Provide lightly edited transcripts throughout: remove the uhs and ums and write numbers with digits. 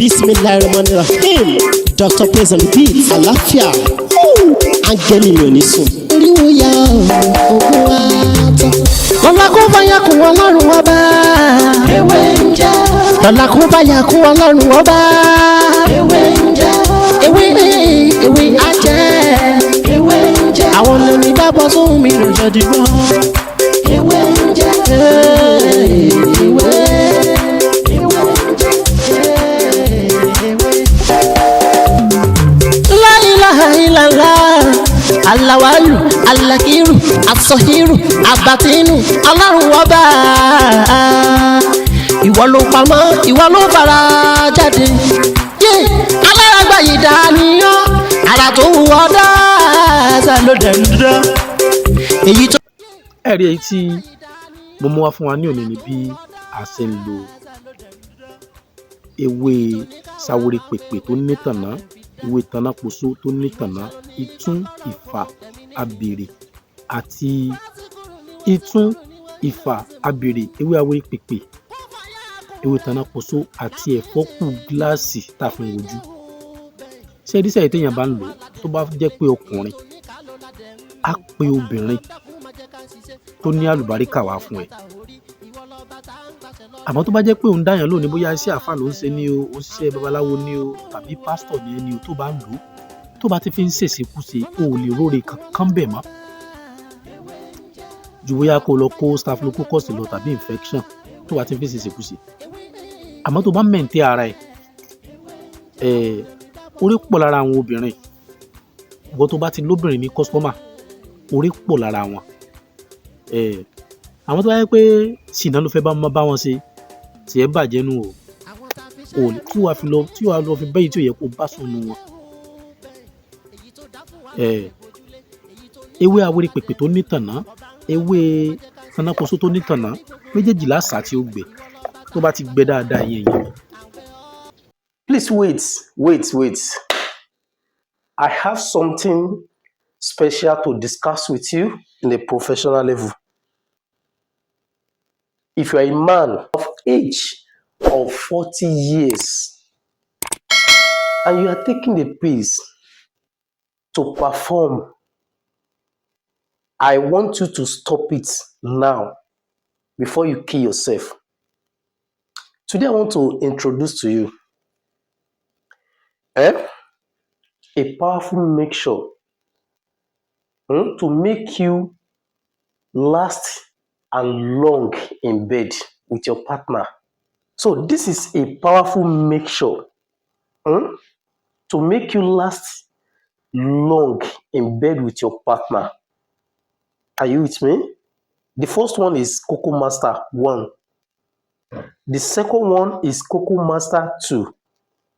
Bismillahir Rahmanir Rahim. Dr. Praise on the beat. Àlàáfíà. Áńgẹ́lì mi ò ní sùn. Oríwo ya ògùn wa tán. Lọ́la kó bá yà kún Ọlọ́run Ọba. Ewé ń jẹ́. Lọ́la kó bá yà kún Ọlọ́run Ọba. Ewé ń jẹ́. Ewé ewé á jẹ́. Ewé ń jẹ́. Àwọn lèmi dábọ̀ sóhun mi lò jẹ́ dìgbọ́. Ewé ń jẹ́. Ewé. Ewé ń jẹ́. Ewé. La ilaha illallah. Alawalu, alakiru, asọhiru, abatinu, Ọlọ́run Ọba. Ìwọ ló pamọ́, ìwọ ló fara jáde. Yé, alárágbá yìí dániyàn, ara tó wù ọ́ dáadáa ló dẹ̀ ń dán. Èyí tó. Ẹ̀rí èyí tí mo mú wá fún wa ní òní ni bí a ṣe ń lo ewé Ṣaworo pèpè tó nítànná, ewé tanápoṣó tó nítànná, itún ìfà abèrè àti itún ìfà abèrè, ewé awere pèpè, ewé tanápoṣó àti ẹ̀fọ́kù gíláàsì tá a fi ń wojú. Ṣé ẹ rí sẹ́yìn téèyàn bá ń lò ó, tó bá jẹ́ pé ọkùnrin á pe obìnrin tó ní àlùbáríkà wá fún ẹ. Àmọ́ tó bá jẹ́ pé òun dáyàn lónìí, bóyá iṣẹ́ àáfàá ló ń ṣe ní o, ó ń ṣiṣẹ́ babaláwo ní o, tàbí pásítọ̀ ní ẹni o, tó bá ń lò ó, tó bá ti fi ń ṣèṣekúṣe, o ò lè róore kankan bẹ̀ mọ́ ju bóyá kó lọ kó staphylococcus lọ tàbí infection tó bá ti fi ń ṣèṣekúṣe. Àmọ́ tó bá mẹ̀ǹtẹ́ ara ẹ̀, orí pọ̀ lára àwọn obìnrin. Ìwọ tó bá ti lóbìnrin ní customer, orí pọ̀ lára wọn. Àwọn tó bá jẹ́ pé ṣìnà ló fẹ́ bá wọn ṣe, tí ẹ bàjẹ́ nù o. O lè tí wàá fi lọ, tí wàá lọ fi bẹ́yìí tí ò yẹ kó bá sùn nù wọn. Ewé awere pèpè tó nítànná, ewé tanápoṣó tó nítànná, méjèèjì lásà tí ó gbẹ. Tó bá ti gbẹ dáadáa, ìyẹn ìyẹn. Please wait, wait, wait. I have something special to discuss with you in a professional level. If you are a man of age of 40 years and you are taking the pills to perform, I want you to stop it now before you kill yourself. Today, I want to introduce to you a powerful mixture to make you last and long in bed with your partner. So this is a powerful mixture to make you last long in bed with your partner. Are you with me? The first one is Coco Master 1. The second one is Coco Master 2.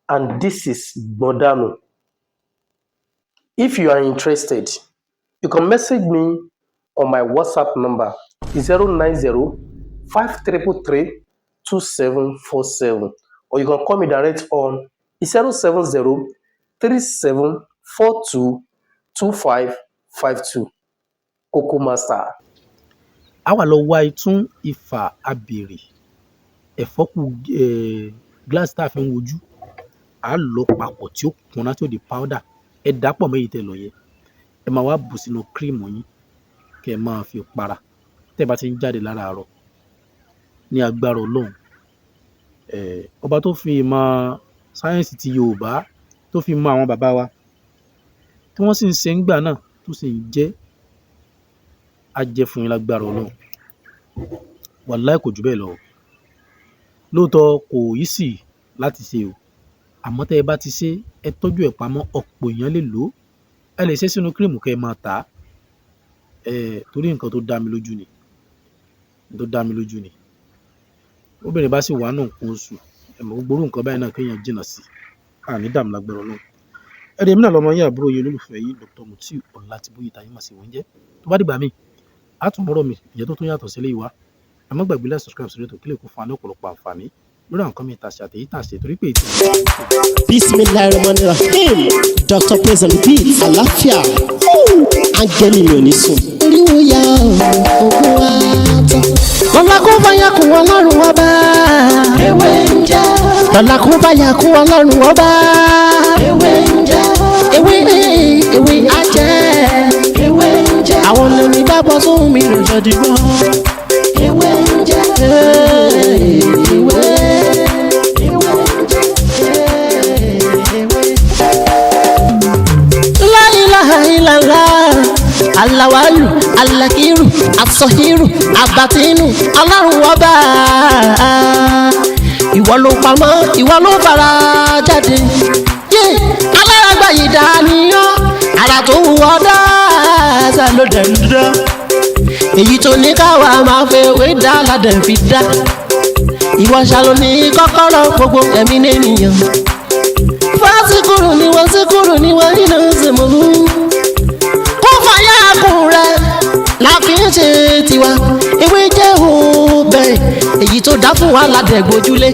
And this is Bodano. If you are interested, you can message me on my WhatsApp number 090 5333 2747, or you can call me direct on 070 3742 2552. Coco Master. A wá lọ wá itún ìfà abèrè, ẹ̀fọ́kù gíláàsì tá a fi ń wojú, á lọ papọ̀ tí ó kúnná, tí ó di powder. Ẹ dà pọ̀ mọ́ èyí tẹ́ lọ yẹn. Ẹ máa wá bù sínú cream yín kí ẹ máa fi para. Tẹ́ ẹ bá ti ń jáde láràárọ̀, ní agbára Ọlọ́run. Ọba tó fi ìmọ̀ sáyẹ́ǹsì ti Yorùbá tó fi mọ àwọn bàbá wa tí wọ́n sì ń ṣe ńgbà náà tó sì ń jẹ́, á jẹ́ fún yín lágbára Ọlọ́run. Wàláì kò jù bẹ́ẹ̀ lọ o. Lóòótọ́ kò easy láti ṣe o. Àmọ́ tẹ́ ẹ bá ti ṣe, ẹ tọ́jú ẹ̀ pamọ́, ọ̀pọ̀ èèyàn lè lò ó. Ẹ lè ṣe sínú cream kí ẹ máa tà á. Torí nǹkan tó dá mi lójú ni. Tó dá mi lójú ni. Obìnrin bá sì wà nínú nǹkan oṣù, ẹ mọ̀ gbogbo irú nǹkan báyìí náà kí èèyàn jìnnà sí. A ní dààmú lágbára Ọlọ́run. Ẹ rí èmi náà lọmọ yín, àbúrò yín, olólùfẹ́ yín, Dr. Mutiu Ọlátìbóyè táyé mọ̀ sí oúnjẹ. Tó bá dìgbà míì, a tún mọ́rọ̀ mi, ìyẹn tó tún yàtọ̀ sí eléyìí wá. Ẹ má gbàgbé láti subscribe sórí ètò kí lè kó fún wa ní ọ̀pọ̀lọpọ̀ àǹfààní lórí àwọn nǹkan mi tàṣe àtèyí tàṣe torí pé ètò Bismillahir Rahmanir Rahim. Dr. Praise on the beat. Àlàáfíà. Áńgẹ́lì mi ò ní sùn. Oríwo ya ògùn wa tán. Lọ́la kó bá yà kún Ọlọ́run Ọba. Ewé ń jẹ́. Lọ́la kún báyà kún Ọlọ́run Ọba. Ewé ń jẹ́. Ewé, ewé á jẹ́. Ewé ń jẹ́. Àwọn lórí bá bọ́ sóhun mi rò ṣọ́dúnrún. Ewé ń jẹ́. Ewé. Ewé ń jẹ́. Ewé. La ilaha illallah. Alawalu, alakiru, asọhiru, abatinu, Ọlọ́run Ọba. Ìwọ ló pamọ́, ìwọ ló fara jáde. Yé, alárágbá yìí dániyán, ara tó wù ọ́ dáadáa ló dẹ̀ ń dán. Èyí tó ní káwa máa fẹ́ wé dá ládẹ̀ fi dá. Ìwọ ṣàlò ní kọ́kọ́rọ́ gbogbo ẹ̀mí nìyẹn. Fásikúrú ni wọ́n síkúrú ni wọ́n nínú ìsìnkú. Kó fàyà kùn rẹ̀ la fi ń ṣe tiwa. Ewé jẹ́ òun bẹ́ẹ̀. Èyí tó dá fún wa ládẹ̀ gbójúlé.